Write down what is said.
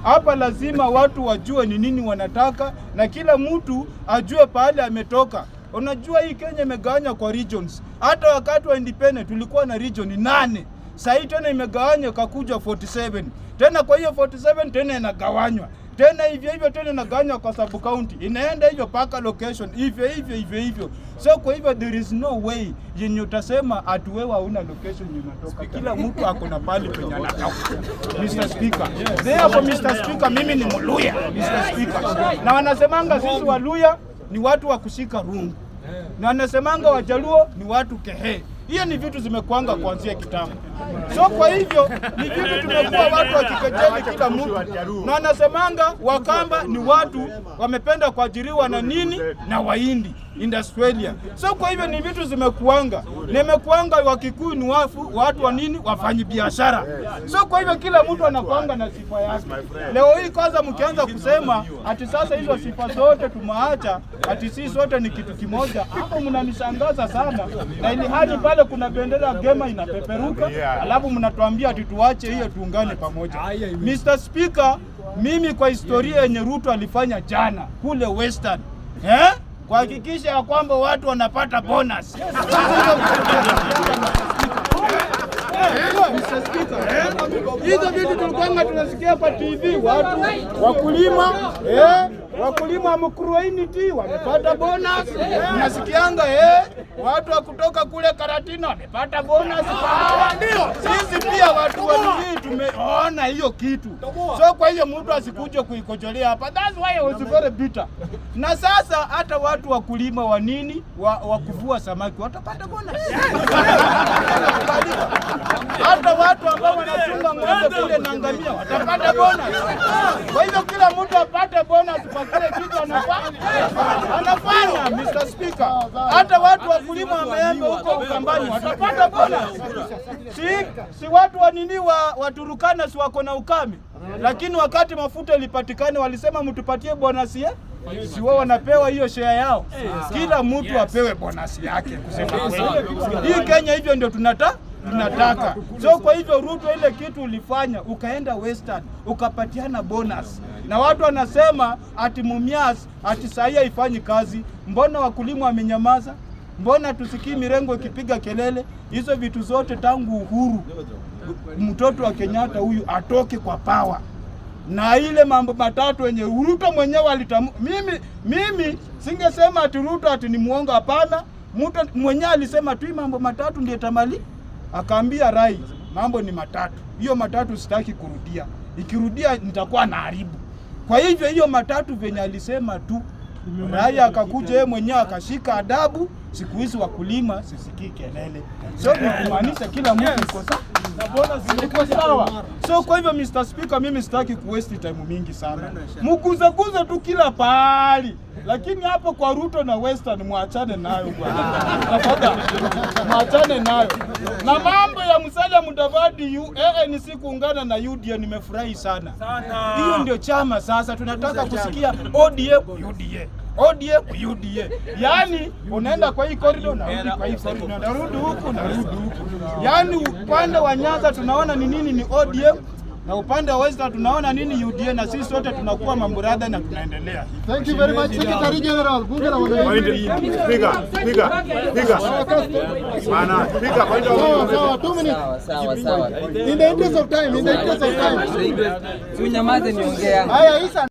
Hapa lazima watu wajue ni nini wanataka na kila mtu ajue pahali ametoka. Unajua hii Kenya imegawanywa kwa regions. Hata wakati wa independent tulikuwa na region 8. Sasa hii tena imegawanywa ikakuja 47. Tena kwa hiyo 47 tena inagawanywa. Tena hivyo hivyo tena inagawanywa kwa sub county. Inaenda hivyo paka location hivyo hivyo hivyo hivyo. So kwa hivyo there is no way yenye utasema ati wewe hauna location yenye unatoka. Kila mtu ako na pali penye anatoka. Mr. Speaker. Therefore, Mr. Speaker, mimi ni Mluya, Mr. Speaker. Na wanasemanga sisi Waluya ni watu wa kushika rungu. Na wanasemanga Wajaluo ni watu kehe. Hiyo ni vitu zimekuanga kuanzia kitambo. So kwa hivyo ni vitu tumekuwa watu wakikejeli kila mtu, na wanasemanga Wakamba ni watu wamependa kuajiriwa na nini na Wahindi in Australia. So kwa hivyo ni vitu zimekuanga, nimekuanga Wakikuyu ni wafu, watu wa nini, wafanyi biashara. So kwa hivyo kila mtu anakuanga na sifa yake. Leo hii kwanza mkianza kusema ati sasa hizo sifa zote tumeacha, ati sisi sote ni kitu kimoja, hapo mnanishangaza sana, na ili hali pale kuna bendera ya Gema inapeperuka, alafu mnatuambia ati tuache hiyo tuungane pamoja. Mr. Speaker, mimi kwa historia yenye Ruto alifanya jana kule Western, eh? Kuhakikisha ya kwamba watu wanapata bonus. Mr. Speaker, hizo vitu tulikuwa tunasikia kwa TV, watu wakulima, wakulima wa Mukurweini tea wamepata bonus. Nasikianga watu wa kutoka kule Karatina wamepata bonus. Ndio sisi pia watu wa nini tumeona hiyo kitu, so kwa hiyo mtu asikuje kuikojolea hapa. That's why I was very bitter. Na sasa hata watu wakulima wa nini wa kuvua samaki watapata bonus. Hata watu ambao wanachunga ng'ombe kule na ngamia watapata bonus. Kwa hivyo kila mtu apate bonus kwa kile kitu anafanya. Mr. Speaker, hata watu wakulima wa maembe huko Ukambani watapata bonus. Si watu wa nini wa Turkana si wako na ukame, lakini wakati mafuta ilipatikana walisema mtupatie bonus ye si wao wanapewa hiyo share yao. Kila mtu apewe bonus yake. Kusema kweli, hii Kenya hivyo ndio tunataka. So kwa hivyo Ruto, ile kitu ulifanya ukaenda Western ukapatiana bonus, na watu wanasema ati Mumias ati sahi haifanyi kazi. Mbona wakulima wamenyamaza? Mbona tusikii mirengo ikipiga kelele? Hizo vitu zote tangu uhuru mtoto wa Kenyatta huyu atoke kwa power na ile mambo matatu yenye Ruto mwenyewe alitamu. Mimi singesema ati Ruto ati ni muongo, hapana. Mtu mwenyewe alisema tu mambo matatu ndiye tamali, akaambia Rai mambo ni matatu, hiyo matatu sitaki kurudia, ikirudia nitakuwa naharibu. Kwa hivyo hiyo matatu venye alisema tu, Rai akakuja yeye mwenyewe akashika adabu. Siku hizi wakulima sisikii kelele, so ni kumaanisha kila mtu iko sawa iko sawa. So kwa hivyo Mr. Speaker, mimi sitaki ku waste time mingi sana, muguzeguze tu kila pahali, lakini hapo kwa Ruto na Western mwachane nayo bwana, tafadhali mwachane nayo. Na mambo ya Musalia Mudavadi ANC kuungana na UDA, nimefurahi sana. Hiyo ndio chama sasa tunataka kusikia ODM UDA ODM UDA, yaani unaenda kwa hii corridor narudi kwa hii corridor, narudi huku narudi huku, yaani upande wa Nyanza tunaona ni nini ni ODM na upande wa Western tunaona nini UDA, na sisi sote tunakuwa mambrother na tunaendelea. Thank you very much, Secretary General, Bunge la Wananchi. Speaker, Speaker, Speaker. Bana, Speaker, point of Sawa, order. sawa, 2 minutes. Sawa sawa. In the interest of time, in the interest of time. Si unyamaze niongee yangu. Haya, Isa.